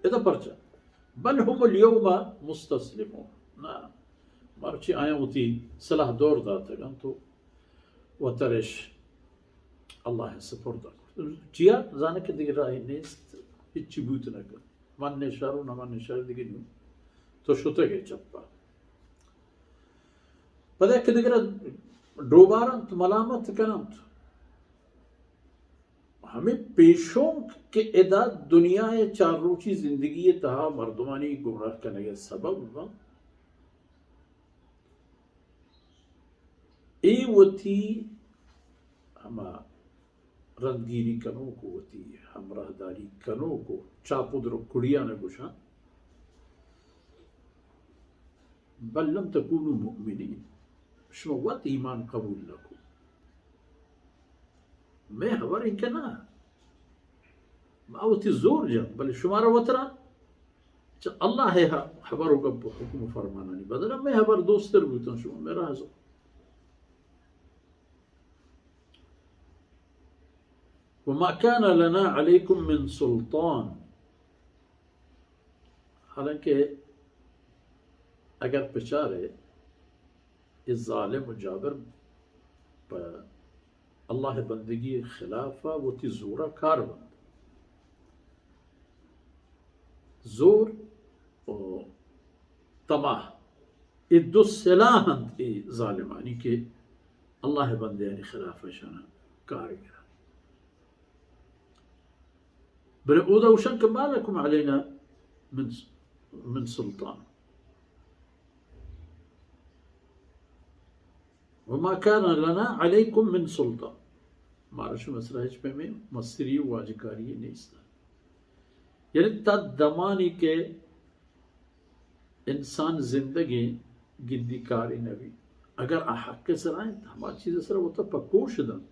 ادا پرچا؟ بل هم الیوم مستسلمون. نا، مرچی آیاں وتی سلاح دور داتگ انت و وترش اللہ ء سپرد ء کرت. چیا؟ زانہ کہ دگہ راہے نیست، ہچی بوت نہ کنت. من نشار و نہ من نشار دگہ نیو. تو شتگ ئے چپا. پدا کہ دگہ را ڈوبارنت، ملامت کننت. ہمے پیشونک کہ ادا دنیا ء چار روچی زندگی ء تہا مردمانی گمراہ کنگ ء سبب بنت، اے وتی ہما رندگیری کنوک و وتی ہمراہداری کنوک و چاپدر و کڑیان ء گوشاں، بل لم تکونوا مؤمنین، شما وت ایمان قبول نہ کو. مئے ہبر انکہ نہ، ما وتی زور جن، بلے شمارا وترا چہ اللہ ء ہبر و گپ و حکم و فرمانانی بدلا مئے ہبر دوستر بوتن، شما مئے راہ زو. وما كان لنا عليكم من سلطان، حالانکہ اگر بچارے، اے ظالم و جابر پہ اللہ بندگی خلاف وتی زورا کار بند. زور و طمع، اے دو سلاح انت اے ظالمانی کہ اللہ بندیانی خلاف اشانا کار گران. بلے اودا گوشن کہ ما لکم علینا من، من سلطان، وما كان لنا عليكم من سلطان، مارا شما سرا ہچ پیمیں مستری و واجکاری نیست. یعنی تا دمانی کہ انسان زندگیں گندی کارے نہ بیت. اگر آ حق ء سرا انت، ہما چیز ء سرا وتا پہ کوش دنت،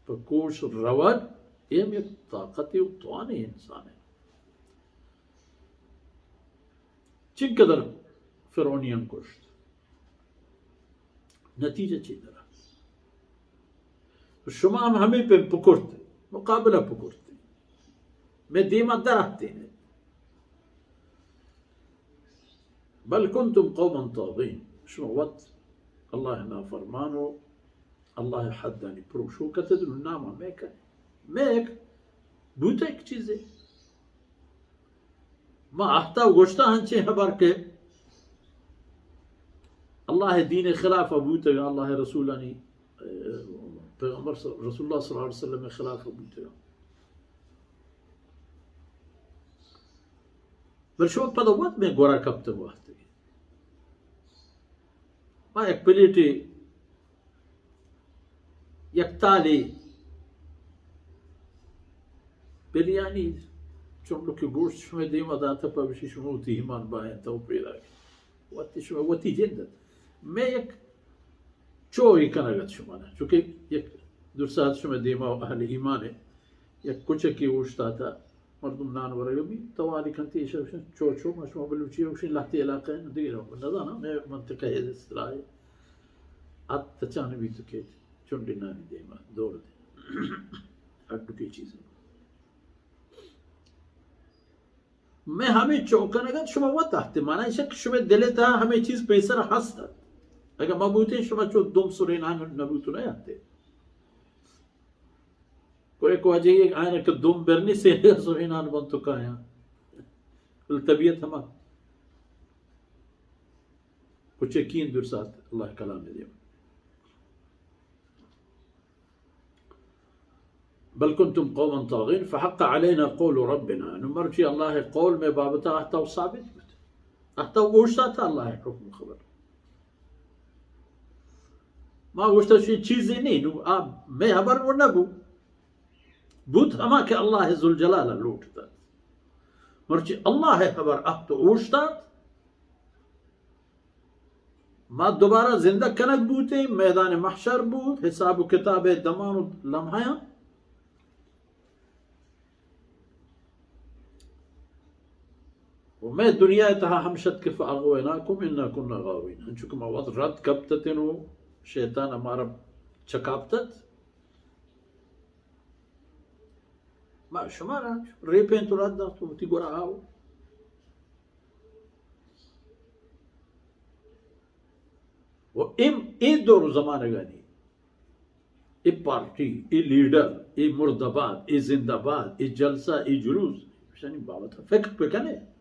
پہ کوش رود، اے ہم یک طاقتے و توانے انسان ء. چنکدر فرعونیان کشت، نتیجہ چی در آت؟ شما ہم ہمے پیم پکرت، مقابلہ پکرت، مئے دیما در آتین. بل کنتم قوما طاغین، شما وت اللہ نافرمان و اللہ حدانی پروشوک اتت. نو ناما مئے کن، مئے بوتہ یک چیزے. ما اہتا گوشتہ ہنچیں ہبر کہ اللہ دین خلاف بوتگ، اللہ رسولانی، پیغمبر ص-، رسول اللہ صلی اللہ علیہ وسلم خلاف بوتگ. بل شما پدا وت مئے گورا کپتگ وہدے. ما یک پلیٹے، یک تالے بریانی، چنڈکے گوشت شمئے دیما داتہ، پہ بشی شما وتی ایمان باینتہ و پیداک. وتی شما وتی جند ات. مئے یک چوہے کنگ ات شمارا، چونکہ یک درسات شمئے دیما اہل ایمان ء یک کچکے اوشتاتہ، مردم نان ورگ ء بیت، تواری کنت، ایشا گوشنت، چو، چو، ما شما بلوچی ء گوشیں لہتے علاقہ ء، دگہ نہ زاناں، مئے منطقہ ء اصطلاح ء. ات تچان بیت کہ چنڈے نانی دیما دور دے. ہڈکے چیز. مئے ہمے چو کنگ ات، شما وت اہتے، مانا ایش کہ شمئے دل ء تہا ہمے چیز پیسر ہست ات. اگہ ما بوتیں، شما چو دم سرینان نہ بوت نہ اہتے. کوئی کو اجے آئین کہ دم برنی سے سرینان بنت و کایاں. بل طبیعت ہما کچکین درسات اللہ کلام دیم. بل کنتم قوما طاغین فحق علینا قول ربنا. نو مرچی اللہ قول مئے بابتا اہتا و ثابت بوت. اہتا و اوشتاتا اللہ حکم خبر. ما گوشتا چی چیزی نی، نو آ مئے ہبر و نبو. بوت ہما کہ اللہ ذوالجلال لوٹتا. مرچی اللہ ہبر اہت و اوشتات، ما دوبارہ زندگ کنگ بوتیں، میدان محشر بوت، حساب و کتاب دمان و لمحیاں. و مئے دنیا تہا ہم شت کہ فاغویناکم انا کنا غاوین، انچو کہ ما وت رد کپتتن و شیطان مارا چکاپتت. ما شمارا ریپینت و رد دات و وتی گورا آو. و اے، اے دور و زمانگانی اے پارٹی، اے لیڈر، اے مردہ باد، اے زندہ باد، اے جلسہ، اے جلوس، ایشانی بابت فکر بکنے۔